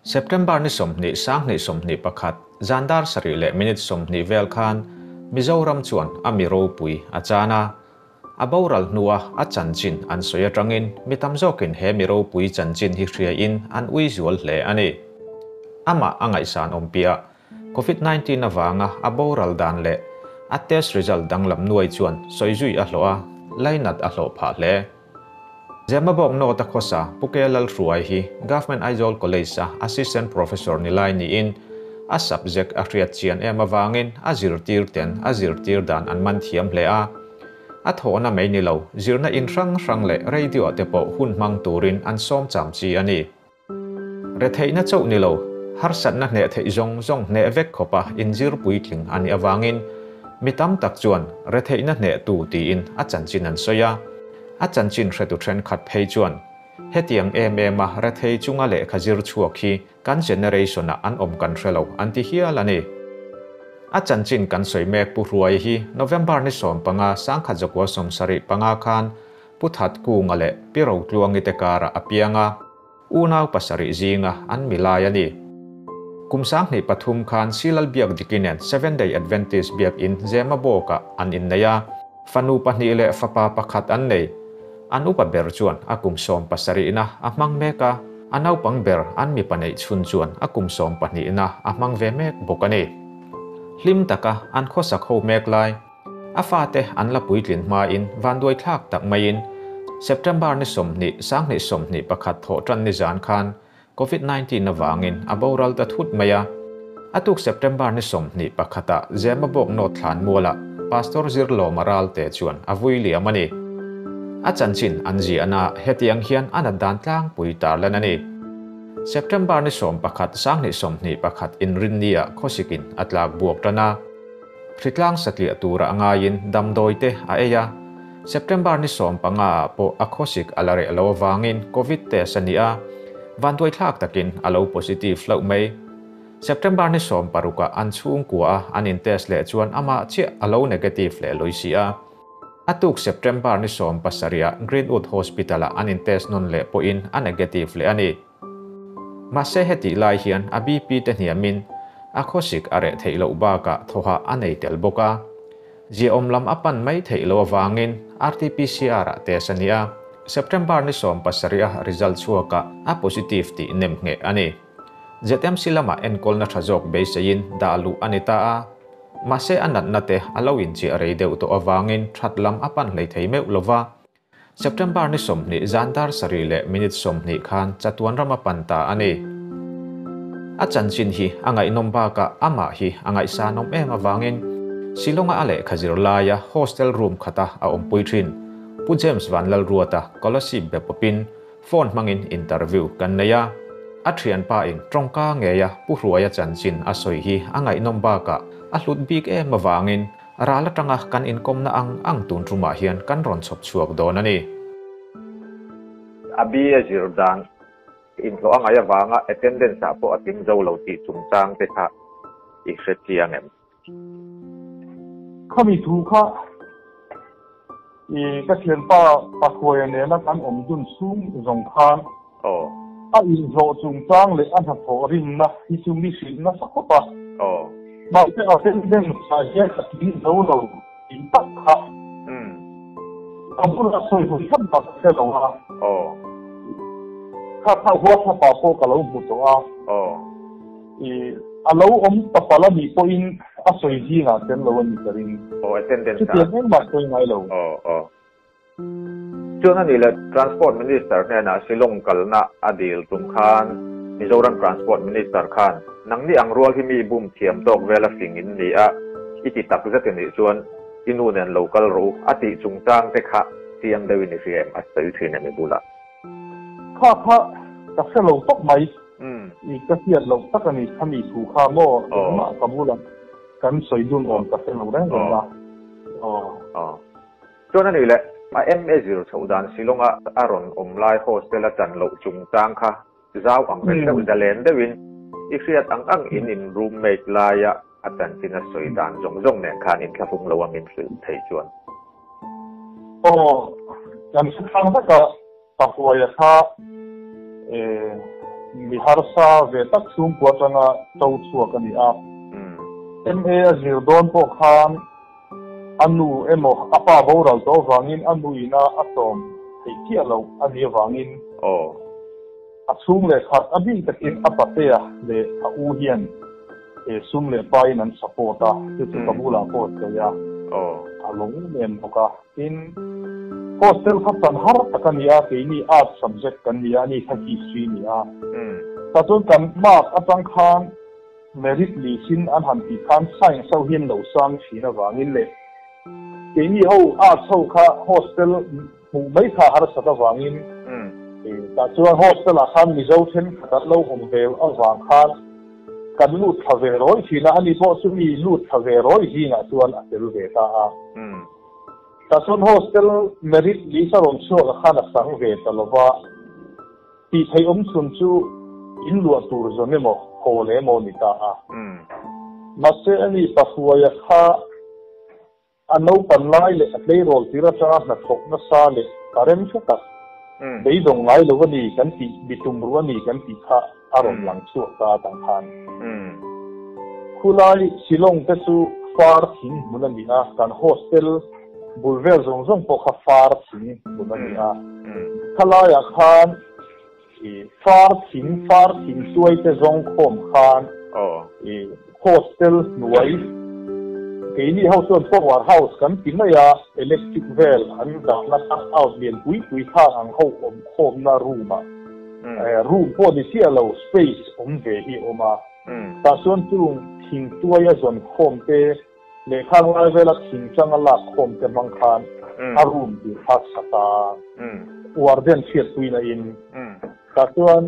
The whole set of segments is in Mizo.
September ni 20, 2021, zan dar sarih leh minute 20 vel khan Mizoram chuan a mi ropui a chan a. A boral hnua a chanchin an sawi atangin mi tam zawkin he mi ropui chanchin hi hriain an ui zual hle a ni. Amah a ngaihsan awm piah Covid 19 avanga a boral dan leh a test result danglam nuai chuan sawi zui a hlawh a, lainat a hlawh phah hle. Zemabawk North a khawsa Pu Ke Lalhruai hi Government Aizawl College a Assistant Professor ni lai niin a subject a hriat chian em avangin a zirtir ten a zirtir dan an man thiam hle a. A thawhna mai ni lo, zirna in hrang hrang leh radio ah te pawh hun hmang turin an sawm cham chi a ni. Retheihna chauh ni lo, harsatna hneh theih zawng zawng hneh vek khawpa inzir puitling a nih avangin mi tam tak chuan retheihna hnehtu tiin a chanchin an sawi a. A chanchin hretu thenkhat phei chuan hetiang em em a rethei chunga lehkha zir chhuak hi kan generation-ah an awm kan hre lo an ti hial a ni. A chanchin kan sawi mek Pu Hruai hi November ni 15, 1975 khan Pu Thatkunga leh Pi Rotluangi te karah a piang a, unau pasarih zinga an mi lai a ni. Kum 2003 khan Silal Biak Diki nen Seventh Day Adventist Biakinn Zemabawkah an innei a, fanu pahnih leh fapa pakhat an nei. An upa ber chuan a kum 17na a hmang mek a, a naupang ber an mipa neih chhun chuan a kum 12na a hmang ve mek bawk a ni. Hlim taka an khawsak ho mek lai. A fate an la puitlin hmain vanduai thlak tak maiin September ni 20, 2021 thawh tan ni zan khan Covid 19 avangin a boral ta thut mai a. A tuk September ni 21 ah Zemabawk North Thlan Mualah Pastor Zirlawma Ralte chuan a vui liam a ni. A chanchin an ziahna hetiang hian a nat dan tlangpui tarlan a ni. September ni 11, 2021 inrinni ah khawsikin a tlak buak tan a. Hritlang satliah tura a ngaiin damdawi te a ei a. September ni 15 ah pawh a khawsik a la reh lo avangin Covid test a ni a, vanduai thlak takin a lo positive hlauh mai. September ni 16 ah an chhungkua a an in test leh chuan amah chiah a lo negative leh lui si a. A tuk September ni 17 ah Greenwood Hospital ah an in test nawn leh pawhin a negative leh a ni. Mahse hetih lai hian a BP te hniamin a khawsik a reh theih loh bakah thawhah a nei tel bawk a. Ziaawm lam a pan mai theih loh avangin RT-PCR ah test a ni a, September ni 17 a result chhuakah a positive tih nem ngheh a ni. ZMC lamah enkawlna tha zawk beiseiin dah luh a ni ta a, mahse a natna te a lo inchiah rei deuh tawh avangin that lam a pan hlei thei meuh lova. September ni 20 zan dar sarih leh minute 20 khan chatuan ram a pan ta a ni. A chanchin hi a ngaihnawm bakah amah hi a ngaihsanawm em avangin Shillong-a a lehkha zir laia hostel room khata a awmpui thin Pu James Vanlalruata Kolasib be pawpin phone hmangin interview kan nei a. A thianpa in tawngka ngeia Pu Hruaia chanchin a sawi hi a ngaihnawm bakah a hlut bik em avangin Ral atanga kan inkawmna ang ang tun tumah hian kan rawn chhawp chhuak dawn a ni. A BA zir dan inhlawh a ngaih avanga attendance ah pawh a tling zo lo tih chungchang te kha i hre chiang em? Khami thu kha i ka thianpa Pakhuaia nena kan awm dun chhung zawng khan a inhlawh chungchang leh a hnathawh rinna hi chu mi hrilh nasa khawp a. Mahse attendance ah hian a tling zo lo tih tak kha a bula sawi hawi thlap bak a hre lo a. Kha kha WhatsApp ah pawh ka lo hmu tawh a. I a lo awm ta palh a nih pawhin a sawi zingah tel lo a ni ka ring. Attendance ah. Chutiang engmah sawi ngai lo. Chuan a nih leh Transport Minister hnenah Shillong kalna a dil tum khan Mizoram Transport Minister khan nangni ang rual hi mi bum thiam tawk vel a fing in ni a, i ti tak zet i nih chuan i nu nen lo kal rawh u a tih chungchang te kha chiang deuhin i hria em a sawi thin em i bulah. Kha kha ka hre lo tawp mai, i ka hriat loh tak a ni khami thu kha maw engmah ka bulah kan sawi dun awm ka hre lo reng reng a. Chuan a nih leh, a MA zir chhoh dan Shillong-a a rawn awm lai hostel a chan loh chungchang kha zau ang reng deuh, zalen deuhin i hriat ang ang in in roommate laia a chanchin a sawi dan zawng zawng nen khan inthlahrung lo a min hrilh thei chuan. Aw, kan hre thang vek a, Pahuaia kha Mi harsa ve tak chhungkua atanga to chhuak a ni a. MA a zir dawn pawh khan a nu emaw a pa boral tawh avangin a nu ina a sawm theih chiah loh a nih avangin a chhung leh khat a bik takin a patea leh a u hian sum leh pain an support a, chu chu ka bulah pawh a sawi a, a lawng em bawk a. Tin, hostel kha chan har tak a ni a, keini Arts subject kan ni a, ani kha History a ni a. Tah chuan kan mark atang khan merit list-in an han tih khan Science ho hian lo sang thin avangin leh keini ho Arts ho kha hostel hmuh mai kha harsat avangin tah chuan hostel-ah khan Mizo thenkhat an lo awm ve avang khan Kan lut thla ve rawi thin a, ani pawh chu mi lut thla ve rawi zingah chuan a tel ve ta a. Tah chuan hostel merit list a rawn chhuak a khan a sang ve ta lo va, tih theih awm chhun chu in luah tur zawn emaw haw leh emaw ni ta a. Mahse ani Pahruaia kha A naupan lai leh a tleirawl tir atanga hnathawk nasa leh a rem hre tak, beidawng ngai lo a ni kan tih, mi tumruh a ni kan tih kha a rawn lang chhuak ta atang khan. Khulai Shillong te chu far thing hmun a ni a, kan hostel bul vel zawng zawng pawh kha far thing hmun a ni a. Khalaiah khan far thing, far thing tuai te zawng khawm khan hostel hnuai keini ho chuan power house kan ti mai a, electric vel an dahna cut out lian pui pui khang ang ho awm khawmna room ah room pawh ni chiah lo space awm ve hi a awm a, tah chuan chung thing tuai a zawn khawm te Leh khang lai vela thing changa lak khawm te hmang khan a room tih kha sat a, warden hriatpuina in tah chuan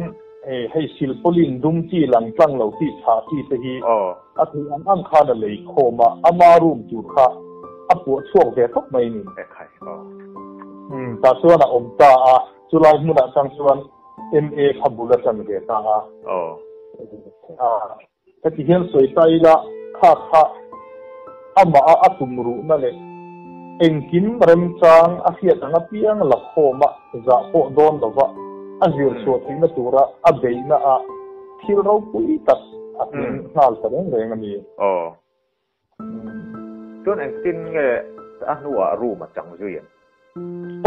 hei silpauline dum chi lang tlang lo chi chhah chi te hi a theih ang ang khan a lei khawm a, ama room tur kha a puah chhuak ve tawp mai ni. Tah chuan a awm ta a, chulai hmunah chang chuan MA kha bul a tan ve ta a. Heti hian sawi ta ila, kha kha amah a a tum ruhna leh engkim remchang a hriat ang apiang la khawma zah pawh dawn lova a zir chhuah theihna tura a beihna ah thil ropui tak a tling nghal ta reng reng a ni. Aw. Chuan engtin nge a hnuah room a chang zui ang?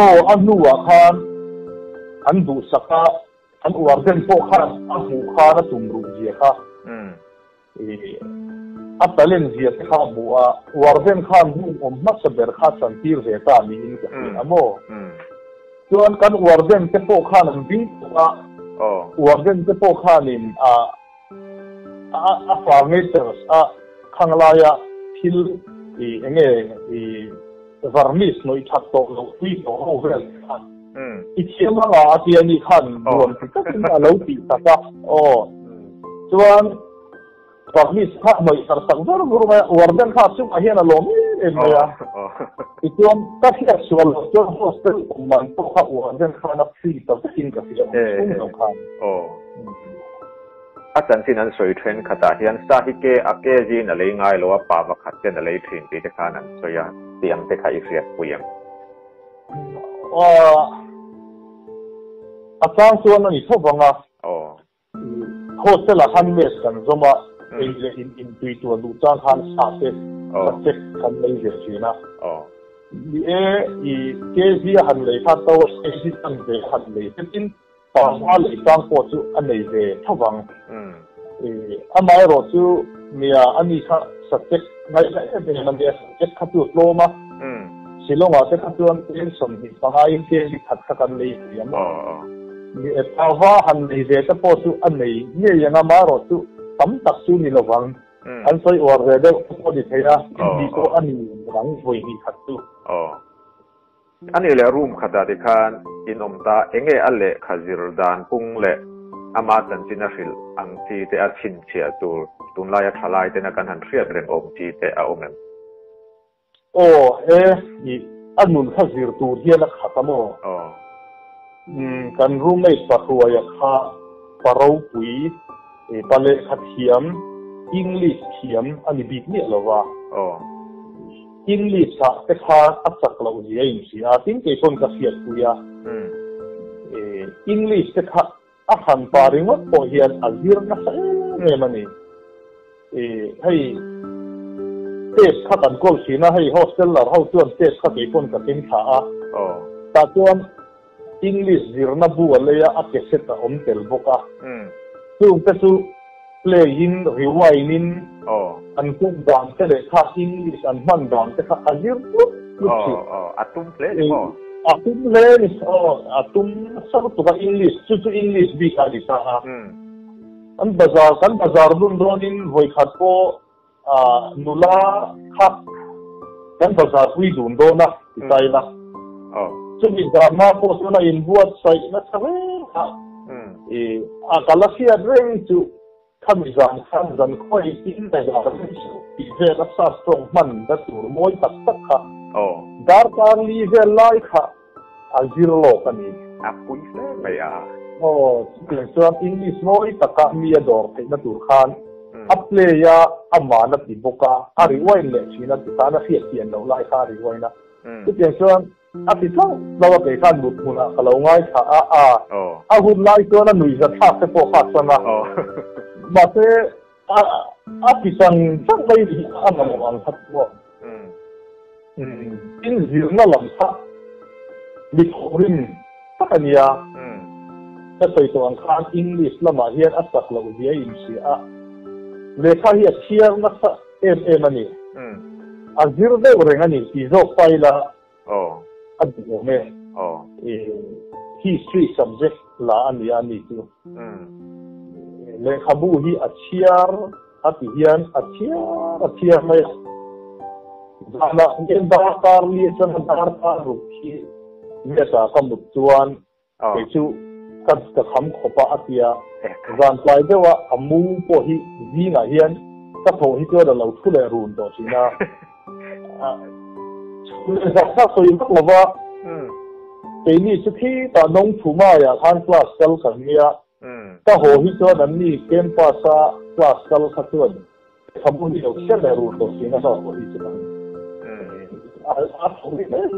Aw, a hnuah khan an duhsak a, an warden pawh khan a hmuh khan a tum ruh zia kha, a talent zia te kha a hmu a, warden khan room awm hmasa ber kha a chantir ve ta niin ka hria a maw? Chuan kan warden te pawh khan an ding tawh a, warden te pawh khanin a. A furnitures a khang laia thil i enge i varnish hnawih that tawh loh tui tawh ho vel te khan i thiam anga a tia ni khan nuam ti takin a lo tih tak a aw chuan varnish kha hnawih tar sak vur vur mai a warden kha chungah hian a lawm em em mai a tichuan ka hriat sual loh chuan hostel awm man pawh kha warden khan a free ta vekin ka hria awm chhung lo khan. A chanchin an sawi thenkhatah hian sa hi ke a ke zin a lei ngai lo a, pa pakhat ten a lei thin tih te khan an sawi a, tih ang te kha i hriat pui em? A chang chuan a ni tho vang a, hostel ah khan mess kan zawm a, ei leh in intui tur duh chang khan sa te sa chek kan lei ve thin a. Ni e, i kg a han lei kha to kg tan ve a han lei hletin Panga leh tlang pawh chu a nei ve tho vang. Amaherawh chu nia a ni kha subject ngaihna em em a nia, subject kha chu a tlawm a, Shillong-ah te kha chuan eng 25 in kg khat kha kan lei thei ang. Ni e, pava han nei ve te pawh chu a nei ngei ang, amaherawh chu tam tak chu ni lo vang. An sawi uar ve deuh te pawh ni thei a, in hnih pawh a ni ang vawi hnih khat chu. A nih leh room khatah ti khan in awm ta, enge a lehkha zir dan pung leh ama chanchin a hrilh ang chi te a chhinchhiah tur tunlaia thalai tena kan han hriat reng awm chi te a awm em? Aw e, i a nun kha zir tur hian a khat a maw? Aw. Umm kan roommate pa Hruaia kha pa ropui, pa lehkha thiam, English thiam a ni bik miah lo va. Aw. English ah te khan a chak loh zia a inhria a, tin kei pawn ka hriatpui a. English te kha A hran pa ringawt pawh hian a zir nasa em em a ni. I hei tape kha kan kawl thin a, hei hosteller ho chuan tape kha kei pawn ka keng thla a. Tah chuan English zirna bu a lei a, a cassette a awm tel bawk a. Chung te chu play in, rewind in an kawng dan te leh kha English an hman dan te kha a zir tlut tlut thin. A tum hle ni maw? A tum hle ni, aw a tum nasa lutuk a English, chu chu English bik a ni ta a. An bazar, kan bazar dun dawnin vawikhat pawh nula kha kan bazar pui dun dawn a ti ta ila. Chumi zan hma pawh chuan a inbuatsaih nasa reng a, a kal a hriat reng chu khami zan khan zan khawi tin bazar reng chu tih vel a sap tawng hman na tur mawi tak tak kha darkar li vel lai kha a zir lawk a ni. A pui hle mai a. Aw, chutiang chuan English mawi taka mi a dawr theihna tur khan a play a, a man a ti bawk a, a rewind leh thin a, tikhan a hriat thian loh lai kha a rewind a. Chutiang chuan a ti tlauh tlauh a, kei khan mut hmunah ka lo ngaithla a, a a hun lai chuan a nuihza thlak te pawh kha a san a. Mahse, A a ti chang chang mai ni a mamawh ang kha chu aw. Tin zirna lam kha mi thawhrim tak a nia. Ka sawi tawh ang khan English lamah hian a chak loh zia a inhria a. Lehkha hi a chhiar nasa em em a ni. A zir deuh reng a ni tih zawk ta ila a duh awm e. History subject la a nia a ni chu. Lehkhabu hi a chhiar a ti hian a chhiar a chhiar mai a. Zanah hian darkar li atanga darkar ruk hi mesa ka mut chuan kei chu ka ka kham khawp a a ti a. Zan tlai deuha a mu pawh hi zingah hian ka thawh hi chuan a lo thu leh run tawh thin a. Zak zak sawi vak lova keini chu khitah Nongthu maiah khan class kal kan nia, ka haw hi chuan an ni campus a class kal kha chuan lehkhabu hi lo chhiar leh rur tawh thin a hlawk pawh hi chu kan a tho ri em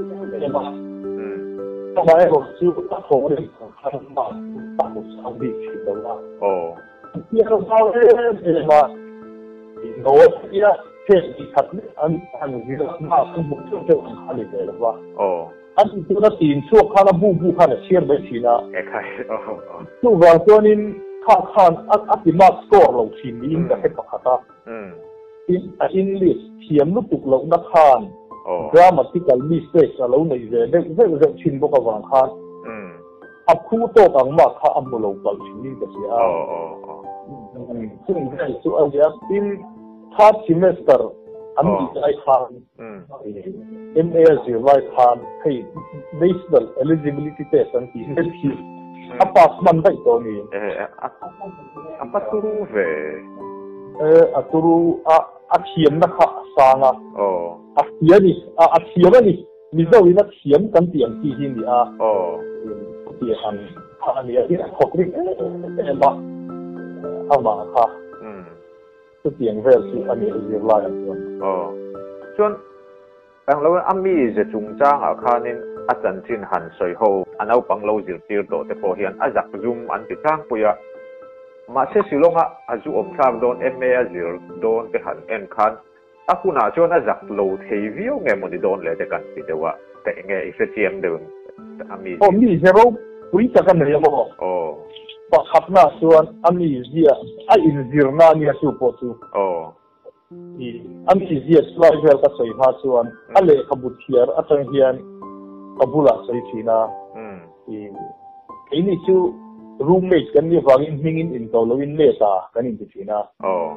em a, amaherawh chu a tho ri ang khan mark a hmu sang bik thin lo a, chhiar zau em em a, note nia. Heng tih khat lek an han zir a, mark an hmuh teuh teuh ang kha a ni ve lo va. An ti chuan a tin chhuak khan a bu bu khan a chhiar mai thin a. Chuvang chuanin kha khan a ti mark score lo thin niin ka hre pakhat a. Tin, a English thiam lutuk lohna khan grammatical mistakes a lo neih ve deuh zeuh zeuh thin bawk avang khan a phu tawk ang mark kha a hmu lo palh thinin ka hria a. Chung vel chu a nia. Tin, Third semester an tih lai khan MA a zir lai khan hei National Eligibility Test an tih mek hi a pass hman daih tawh a ni. A pa turu ve. A turu a, a thiamna kha a sang a. A hria a ni, a thiam a ni. Mizo in a thiam kan tih ang chi hi a ni a. Tih ang kha a ni a, tin a thawk ring em em a, amah kha. Chutiang vel chu a nih zirlai ah chuan. Aw. Chuan eng lo a mize chungchangah khanin a chanchin han sawi ho a naupang lo zirtir tawh te pawh hian a zak zum an ti tlangpui a. Mahse Shillong-a a zu awm thlak dawn MA a zir dawn te han en khan a hunah chuan a zak lo thei viau nge maw ni dawn le te kan ti deuh a. Ka enge i hrechiang deuh a mize. Aw mize ropui tak a nei a maw? Aw. Pakhatna chuan a mizia a inzirna a nia chu pawh chu. Aw. I a mizia chulai vel ka sawi hma chuan a lehkhabu thiar atang hian ka bulah sawi thin a. I keini chu roommate kan nih avangin hmingin inko loin Meta kan inti thin a. Aw.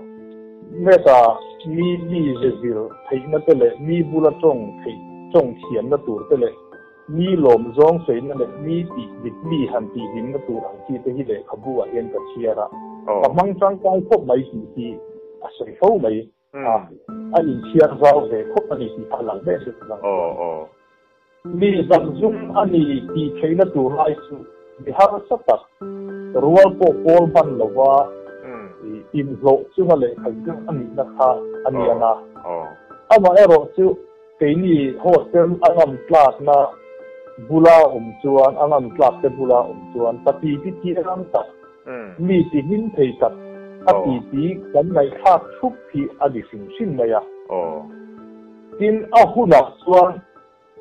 Meta mi mize zir theihna te leh mi bula tawng theih tawng thiamna tur te leh Mi lawm zawng sawiina leh mi tih dik mi han tih hlimna tur ang chi te hi lehkhabu ah hian ka chhiar a, ka hmang tangkai khawp mai tih hi a sawi fo mai a, a inchhiar zau ve khawp a ni tih kha a lang mek zet lang chuan. Mi zakzum a ni tih theihna tur lai chu mi harsa tak, rual pawh pawl hman lova inhlawh chunga lehkha zir a nihna kha a ni ang a, amaherawh chu Keini hostel a ngam tlakna bula awm chuan, a ngam tlakte bula awm chuan pati ti thiam tak. Mi ti hlim thei tak a ti ti kan ngaihthlak thup hi a ni hrim hrim mai a. Tin, a hunah chuan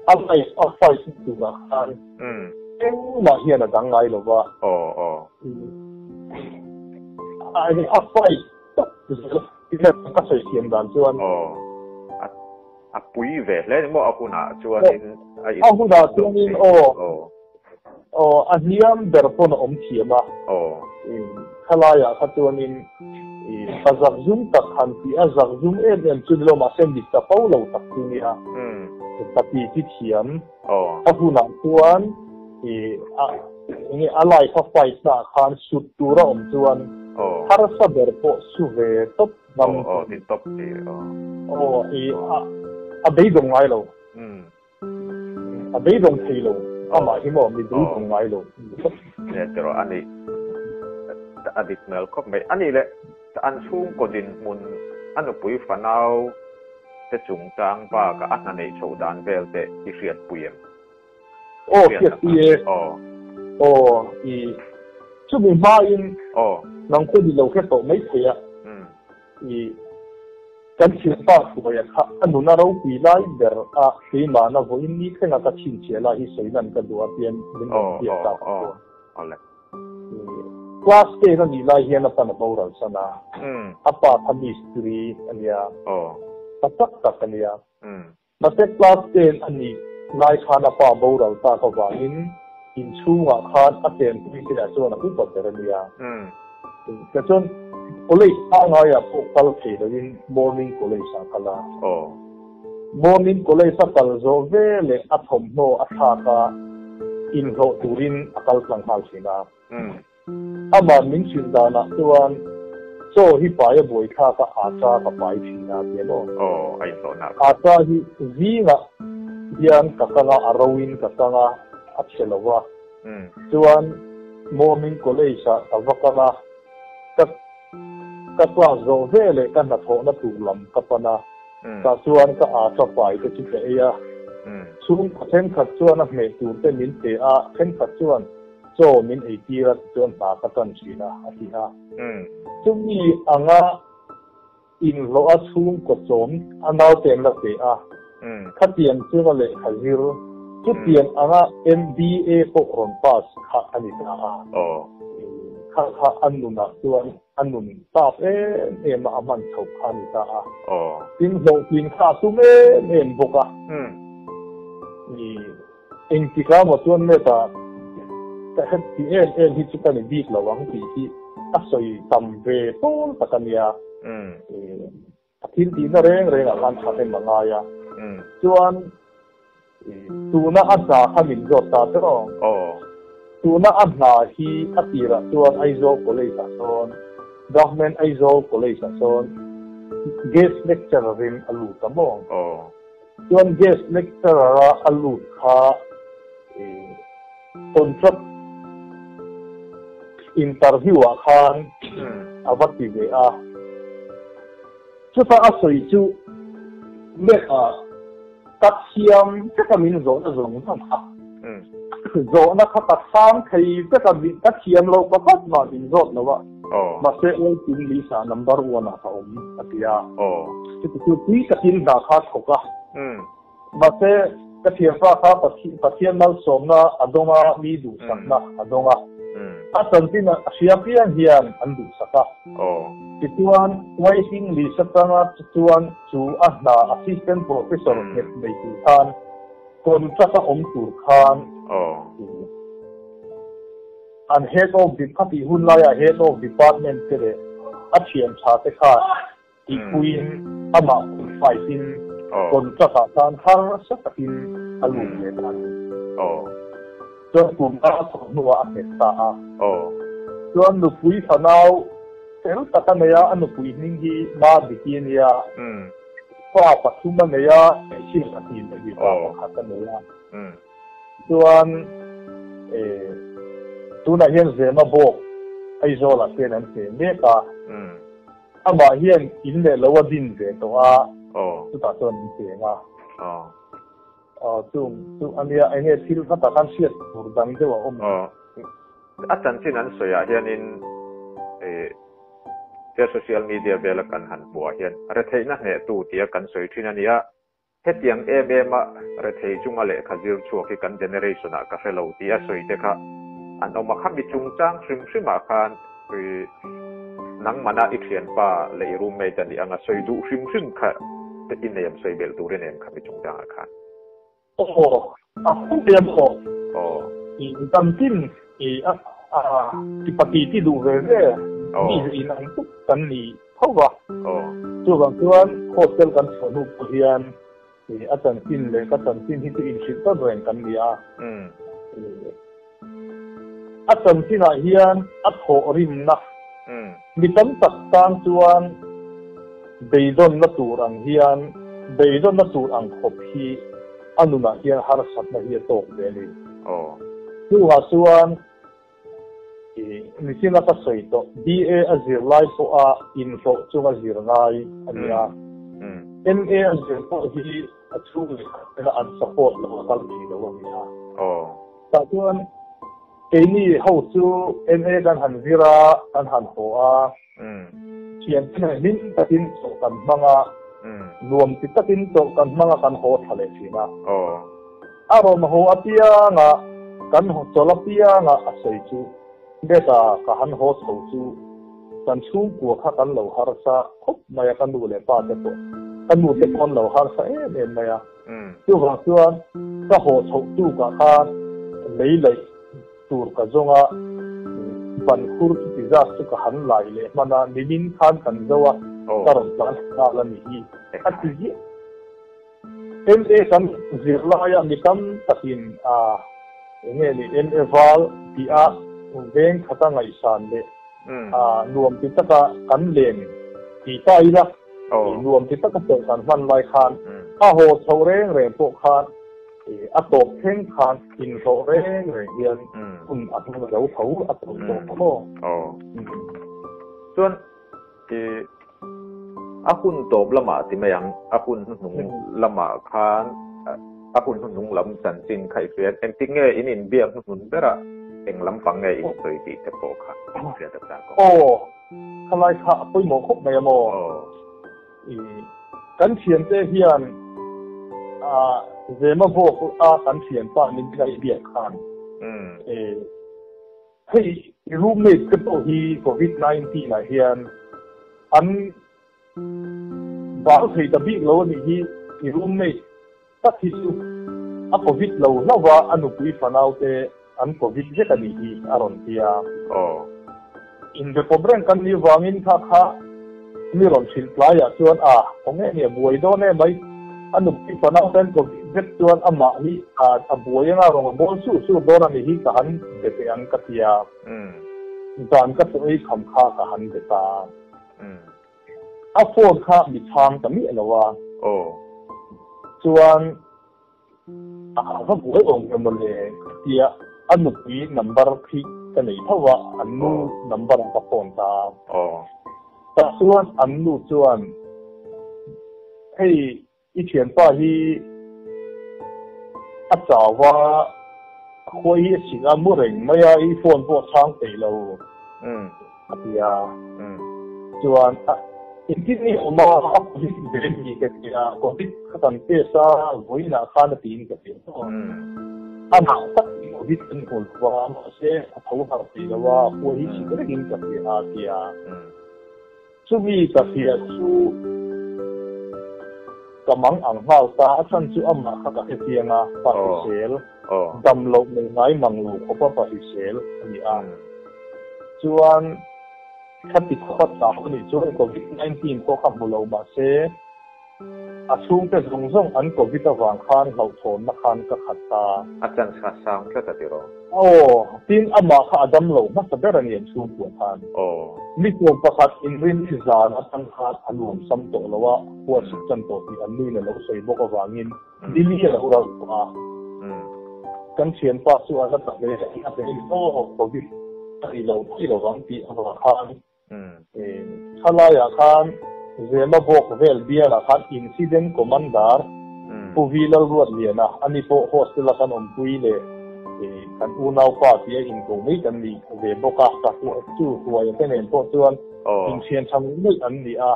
a life a fight na turah khan engmah hian a dang ngai lo va. A fight tak zel a ka sawi thiam dan chuan. A pui ve hle ni maw a hunah chuanin a in. A hunah chuanin aw. Aw a hniam ber pawn a awm thiam a. Aw. Khalaiah kha chuanin i a zakzum tak han tih a zakzum em em chu ni lo mahse mit ta fo lo tak chu nia. Ka ti chi thiam. Aw. A hunah chuan i a enge a life a fight naah khan sut tur a awm chuan harsa ber pawh su ve tawp ngam. Aw aw ti tawp ti aw. Aw i a a beidawng ngai lo. A beidawng thei lo amah hi maw mi beidawng ngai lo. Nia tiraw a nih a dik hmel khawp mai. A nih leh an chhungkaw dinhmun a nupui fanau te chungchang bakah a hna neih chhoh dan vel te i hriatpui em? Aw hriatpui e. Aw. Aw i chumi hmain aw nang pawh ni lo hre tawh mai thei a. I kan thianpa Hruaia kha a nun a ropui lai ber a keimahna vawiin ni thlenga ka chhinchhiah lai hi sawi lan ka duh a tian min rawn biak tak a chuan. Class ten a nih lai hian a pan a boral san a, a pa kha mistiri a nia, pa tak tak a nia. Mahse class ten a nih lai khan a pa boral tak avangin inchhungah khan a chenpui te ah chuan a upa ber a nia. Tichuan college pangaiah pawh kal thei loin morning college ah kal a. Morning college a kal zawh veleh a thawmhnaw a thlak a, inhlawh turin a kal tlang nghal thin a. Amah min hrilh danah chuan chaw hi pai a buai thlak a, acha ka pai thin a ti emaw? Aw, a inhlawhna kha. Acha hi zingah hian ka kang a, a roin ka kang a, a chhe lo va. Chuan morning college ah ka va kang a, ka ka class zawh veleh ka hnathawhna tur lam ka pan a, tah chuan ka acha pai te chu ka ei a. Chhungkaw thenkhat chuan a hmeh tur te min pe a, thenkhat chuan Chaw min ei tir a tichuan hna ka tan thin a, a ti a. Chumi anga inhlawh a chhungkaw chawm a naute an la pe a, khatiang chunga lehkha zir, chutiang anga MBA pawh rawn pass kha a ni ta a. Kha kha a nunah chuan a nun tap em em a, a hman chhoh kha a ni ta a. Tin, hlawhtlin kha a tum em em bawk a. Engtikah maw chuan meta ka het ti em em hi chu ka ni bik lo ang tih hi a sawi tam ve pawl tak a nia. A thil tihna reng rengah khan tha em a ngai a. Chuan tuna a hna kha min zawt ta che aw. Tuna a hna hi a tirah chuan Aizawl College ah sawn Government Aizawl College ah sawn guest lecturer in a lut a maw. Chuan guest lecturer a a lut kha contract interview ah khan a va ti ve a. Chuta a sawi chu leh a ka thiam vek a min zawhna zawng zawng kha. Zawhna kha ka chhang thei vek a, ka thiam loh pakhat mah min zawt lo a. Mahse waiting list ah number one ah ka awm a ti a. Chuti chu tui takin hna kha a thawk a. Mahse ka thianpa kha Pathian malsawmna a dawng a, mi duhsakna a dawng a. A chanchin a hria piang hian an duhsak a. Tichuan waiting list atanga chuan chu a hna assistant professor nghet nei tur khan contract a awm tur khan An head of de khatih hun laiah head of department te leh a thian tha te khan tihpuiin amah qualified in contract ah khan harsa takin a lut ve ta a ni. Chuan kum a thawk hnuah a nghet ta a. Chuan nupui fanau fel tak a nei a, a nupui hming hi Ma Diki a nia. Fa pathum a nei a, hmeichhia pahnih leh mipa pakhat a nei a. Chuan tunah hian Zema bawk Aizawlah hian an hneh mek a, amah hian in leh lo a din ve tawh a, chutah chuan an cheng a. Chung chu a nia, eng nge thil kha tak an hriat tur dang deuh a awm? A chanchin an sawiah hianin Tia social media vela kan han hmuh ah hian retheihna hnehtu tia kan sawi thin a nia. Hetiang em em a rethei chunga lehkha zir chhuak hi kan generation ah ka hre lo tih a sawi te kha an awm a. Khami chungchang hrim hrim ah khan nangmana i thianpa leh i roommate a nih anga sawi duh hrim hrim kha i nei em sawi belh tur i nei em khami chungchang ah khan? Aw, a hun em aw. Aw. I tam tin i a a ti pati ti duh ve ve mi ze in ang tuk kan ni tho va. Aw. Chuvang chuan hostel kan chhuah hnu pawh hian i a chanchin leh ka chanchin hi chu inhrilh tawn reng kan ni a. A chanchinah hian a thawh rimna mi tam tak tan chuan beidawnna tur ang hian beidawnna tur ang khawp hi a nunah hian harsatna hi a tawk ve a ni. Chungah chuan nichin a ka sawi tawh BA a zir lai pawha inhlawh chunga zir ngai a ni a, MA a zir pawh hi a chhung leh khat tena an support lo a kal thei lo a ni a. Tah chuan keini ho chu MA kan han zir a, kan han haw a, thiante nen hlim takin chawlh kan hmang a, nuam ti takin chawlh kan hmang a kan haw tha leh thin a. A rawn haw apianga kan chawlh apianga a sawi chu beta ka han haw chho chu kan chhungkua kha kan lo harsa khawp mai a, ka nu leh pa te pawh ka nu te pawh an lo harsa em em mai a. Chuvang chuan ka haw chhoh tukah khan lei laih tur ka zawng a, ban khur chu ti zat chu ka han lai leh hman a, nimin khan kan zo a, ka rawn tlan nghal a nih hi a ti ziah. MA kan zir laia mi tam takin a eng nge ni MA val tih a veng khata ngaihsan leh a nuam ti taka kan len ti ta ila nuam ti taka chawlh kan hman lai khan a haw chhoh reng reng pawh khan a tawp thleng khan inhlawh reng reng hian hun a hmang zo tho a tawp tawh kha maw. Chuan a hun tawp lamah ti mai ang, a hun hnuhnung lamah khan a hun hnuhnung lam chanchin kha i hria. Engtik nge in inbiak hnuhnun berah eng lampang nge in sawi tih te pawh kha hriat a chak awm. Aw, khalai kha a pawimawh khawp mai a maw? Kan thiante hian Zema vawk a kan thianpa min biak biak khan Hei i roommate te pawh hi covid 19 ah hian an bal thei ta bik lo a nih hi, i roommate tak hi chu a covid lo hlauh a, a nupui fanau te an covid vek a nih hi a rawn ti a. Inbe pawp reng kan nih vangin kha kha mi rawn hrilh tlaiah chuan a khaw nge nia buai dawn em mai, a nupui fanau ten covid vek chuan amah hi a buai anga rawn a bawl sur sur dawn a nih hi ka han be teh ang ka ti a, zan ka chaw ei kham kha ka han be ta. A phone kha mi chhang ta miah lo a, chuan A va buai awm ve mawle ka tia a nupui number khi ka nei tho a, an nu number ka phone ta a. Tah chuan an nu chuan hei i thianpa hi a chau a, a khuai hi a chhilh a, mu reng mai a, i phone pawh a chhang peih lo. A ti a, chuan engtin nge awm a, a covid ve a ni ka ti a, covid kha kan test a, vawiinah khan a tiin ka ti a, a nah tak in covid kan hmu lo va, mahse a tho harh thei lo a, a khua hi chhit rengin ka hria a ti a, chumi ka hria chu ka mang ang nghal ta, a chhan chu amah kha ka hrechiang a, pa hrisel, dam loh nei ngai mang lo khawpa pa hrisel a ni a. Chuan khati khawpa chau a nih chuan Covid 19 pawh kha hmu lo mah se a chhungte zawng zawng an Covid avang khan hlauhthawnna khan ka khat ta. A chance kha sang tlat a ti rawh. Aw, tin amah kha a dam lo hmasa ber a ni an chhungkua khan. Aw. Mi tlawm pakhat inrin i zan atang khan a nuam sam tawh lo a, khua suk chan tawh tih an nuin a lo sawi bawk avangin Lily a lo ralh tawh a, kan thianpa chu a la ta hle a hle ni aw, Covid a ri lo thei lo vang tih avang khan thalaiah khan Zema bawk vel bialah khan Incident Commander Pu Vi Lalruatliana ani pawh hostel a kan awmpui leh Kan unaupa tia inko mai kan ni ve bawk a, ka chu Hruaia te nen pawh chuan inthian tha ngei ngei an ni a.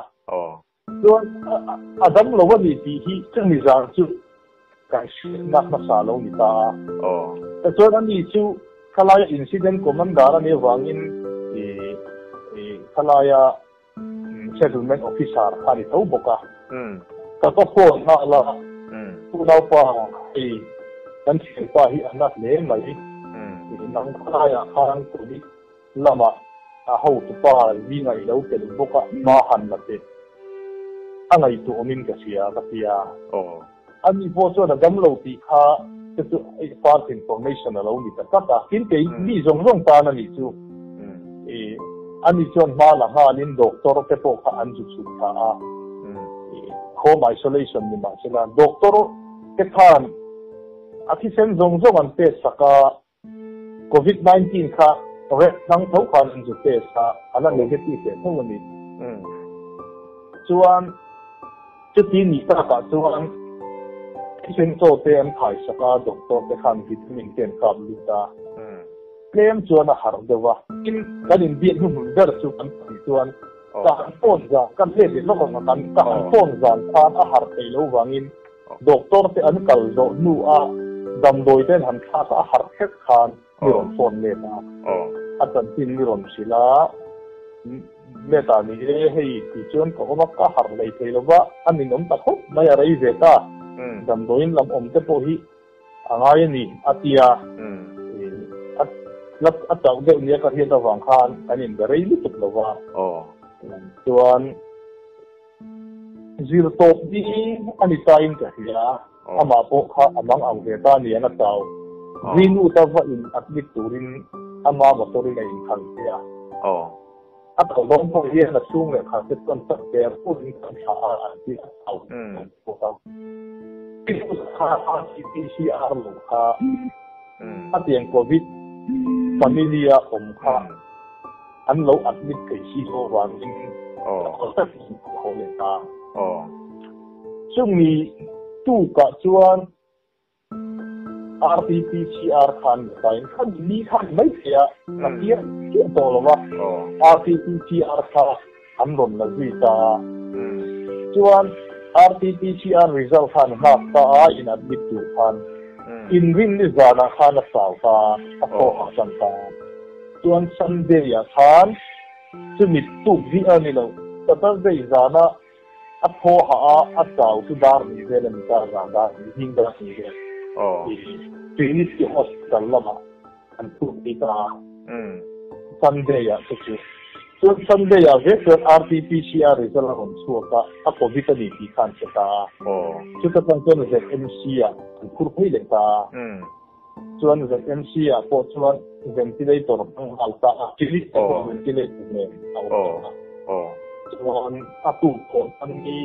Chuan a dam lo a ni tih hi chumi zan chu kan hriatna hmasa lo ni ta a. Tichuan ani chu khalaia incident commander a nih avangin khalaia Settlement Officer kha a ni tho bawk a. Ka va phone nghal a, unaupa hei kan thianpa hi a na hle mai, nang khalaiah khan Covid lamah a hotupa zingah i lo tel bawk a, hma han la teh a ngaihtuah awmin ka hria ka ti a. Ani pawh chuan a dam lo tih kha te chu false information a lo ni ta tlat a, tin kei mi zawng zawng tan a nih chu. Ani chuan hma la nghalin doctor te pawh kha an zu chhuk thla a, home isolation ni mahsela doctor te khan a thisen zawng zawng an test sak a, Covid 19 kha red hmang tho khan an zu test a, a la negative leh tho a ni. Chuan chuti ni takah chuan thisen chaw te an khai sak a, doctor te khan vitamin te an kap lut a, tlem chuan a harh deuh a. Tin, kan inbiak hnuhnun ber chu kan tih chuan ka han phone zan, kan let leh lawk ang a, kan ka han phone zan khan a harh theih loh vangin Doctor te an kal zawh hnu a damdawi ten han thlak a harh hlek khan mi rawn phone let a, a chanchin mi rawn hrilh a, let ah ni e hei ti chuan ka awm a ka harh hlei thei lo va, a ninawm ta khawp mai a rei ve ta, damdawiin lam awm te pawh hi a ngai a ni a ti a, a chauh deuh nia ka hriat avang khan kan inbe rei lutuk lo va, chuan. Zir tawp ni a ni ta in ka hria, amah pawh kha a mang ang ve ta aniang a chau. Greenwood a va in admit turin ama motor in a inkhal che a. A kal dawn pawh hian a chhung leh khat te chuan chak ter purin kan thlah a an ti a chau an chhuak a. Greenwood kha RTPCR lo kha a tiang Covid family a awm kha. An lo admit thei si lo avangin ka kal takin ka haw leh ta. Chumi tukah chuan RTPCR khan la tain kha ni khan mai thei a, ka tir chiah tawh lo va, RTPCR kha an rawn la zui ta a. Chuan RTPCR result khan nghak ta a, in admit tur khan inrinni zanah khan a chau ta a, a thawk a tan ta a. Chuan Sunday ah khan chumi tuk zing a ni lo, Saturday zana a thaw hah a, a chau chu dar ni vel a ni ta, zan dar ni, zing dar ni vel. Trinity Hospital lamah an thuk phei ta a, Sunday ah te chu. Chuan Sunday ah vek chuan RTPCR result a rawn chhuak a, a Covid a ni tih kha an hre ta a. Chuta tang chuan ZMC ah an phur phei leh ta a. Chuan ZMC ah pawh chuan ventilator hmang nghal ta a, clinic te pawh ventilator nen a awm ta a. Chuan a tuk pawh chuan ni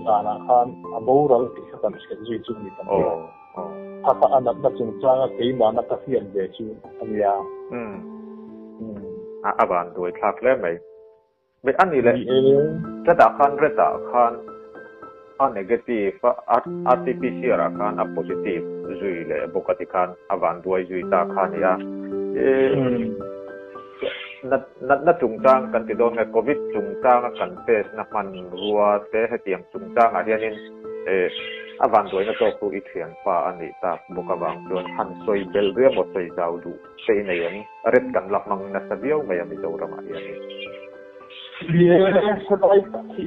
zanah khan a boral tih kha kan hriat zui chu a ni ta mai a. Kha kha a natna chungchanga keimahna ka hriat ve chu a nia. A van duai thlak hle mai. Mai a ni le. Chatah khan red ah khan a negative a, RTPCR ah khan a positive zui leh bawk a ti khan a van duai zui ta kha a ni a. Natna chungchang kan ti dawn nge Covid chungchanga kan test na hmanrua te hetiang chungchangah hianin a van duaina tawk chu i thianpa a nih tak bawk avang chuan han sawi belh riau maw sawi zau duh te i nei em? Red kan la hmang nasa viau mai a Mizoramah hianin. Ni e, helai tak hi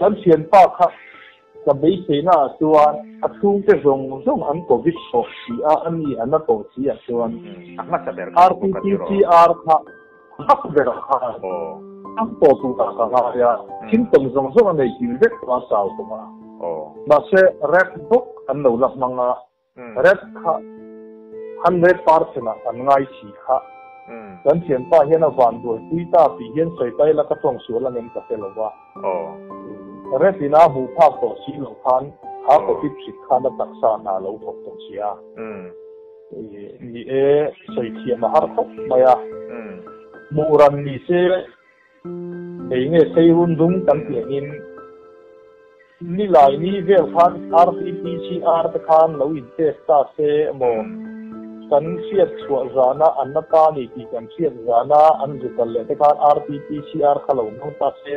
kan thianpa kha ka beiseina ah chuan a chhungte zawng zawng an covid tawh si a, a ni an a tawh si ah chuan A hmasa ber kha bawk a ni rawh. RTPCR kha a hmasa ber ah khan an tawh tur ah ka ngai a, symptom zawng zawng a nei kim vek tawh a chau tawh a. Mahse red bawk an lo la hmang a, Red kha 100% ah kan ngai si kha. Kan thianpa hian a van buaipui ta tih hian sawi ta ila ka tawng sual angem ka hre lo va. Red in a hmuh phak tawh si loh khan kha covid hrik khan a taksa hna lo thawk tawh si a. Ni e, sawi thiam a har khawp mai a. Hmuh ran ni se Hei nge sei hun dung kan tih angin nilai ni vel khan RTPCR te khan lo in test ta se emaw Kan hriat chhuah zana an na ta ni tih kan hriat zana an zu kal leh te khan RTPCR kha lo hmang ta se,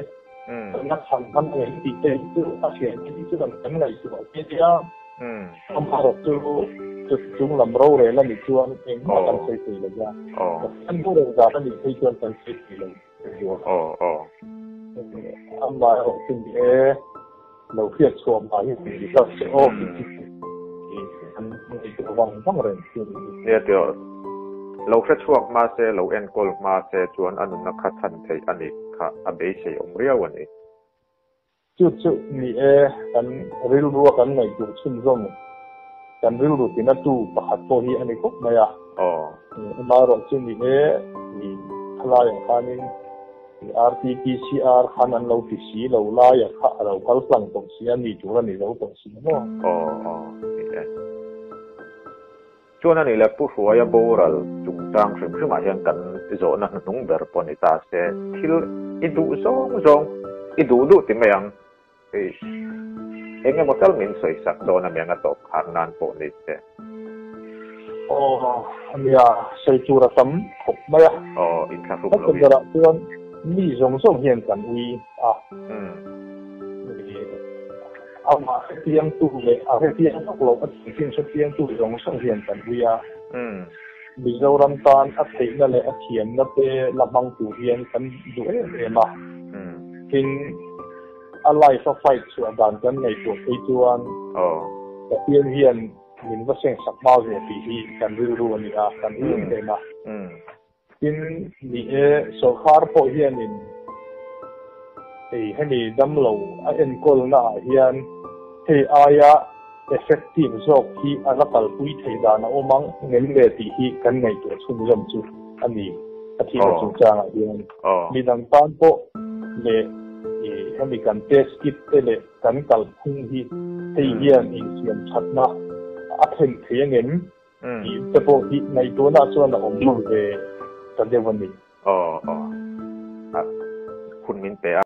kan la chhan hman ang em tih te hi chu a hriat hi chu kan kan ngaihtuah ve nia. Amaherawh chu chung lam rorel a nih chuan engmah kan sawi thei lo va, Pathian rorel zan a nih phei chuan kan sawi thei lo. Amaherawh chu ni e. Lo hriat chhuah hma hi min ti hlauh che aw tih chu an ngaihtuah vang vang reng chu a ni. Nia tih lo hre chhuak hma se, lo enkawl hma se chuan a nunna kha chhan theih a nih kha a beisei awm riau a ni. Chu chu ni e, kan rilrua kan ngaihtuah chhunzawm kan rilru tina tu pakhat pawh hi a ni khawp mai a. Amaherawh chu ni e, thalaiah khanin RTPCR khan an lo ti si lo laia kha a lo kal tlang tawh si a, ni tur a ni zo tawh si maw? Aw aw ni e. Chuan a nih leh Pu Hruaia boral chungchang hrim hrimah hian kan zawhna hnuhnung ber pawh ni ta se, thil i duh zawng zawng i duh duh ti mai ang. Hei eng emaw tal min sawi sak dawn a miang a tawp khar nan pawh ni se. Aw ania sawi tur a tam khawp mai a. Aw inthlahruk lo in. Berah chuan mi zawng zawng hian kan ui a. Amah hrechiang tu leh a hrechiang vak loh a chanchin hrechiang tu zawng zawng hian kan ui a. Mizoram tan a theihna leh a thiamna te la hmang tur hian kan duh em em a. Tin. A life a fight chhuah dan kan ngaihtuah phei chuan Pathian hian min va seng sak hma ve tih hi kan rilru a ni a, kan ui em em a. Tin, ni e, sawrkar pawh hianin hei hemi damlo a enkawlna ah hian hei aia effective zawk hi a la kalpui theih dan a awm ang ngem le tih hi kan ngaihtuah chhunzawm chu a ni. A thihna chungchangah hian midang tan pawh leh hemi kan test kit te leh kan kalphung hi hei hian insiam thatna a thlen thei ang em tih te pawh hi ngaihtuahna chuan a awm ve ta deuh a ni. Aw aw. Hun min pe a.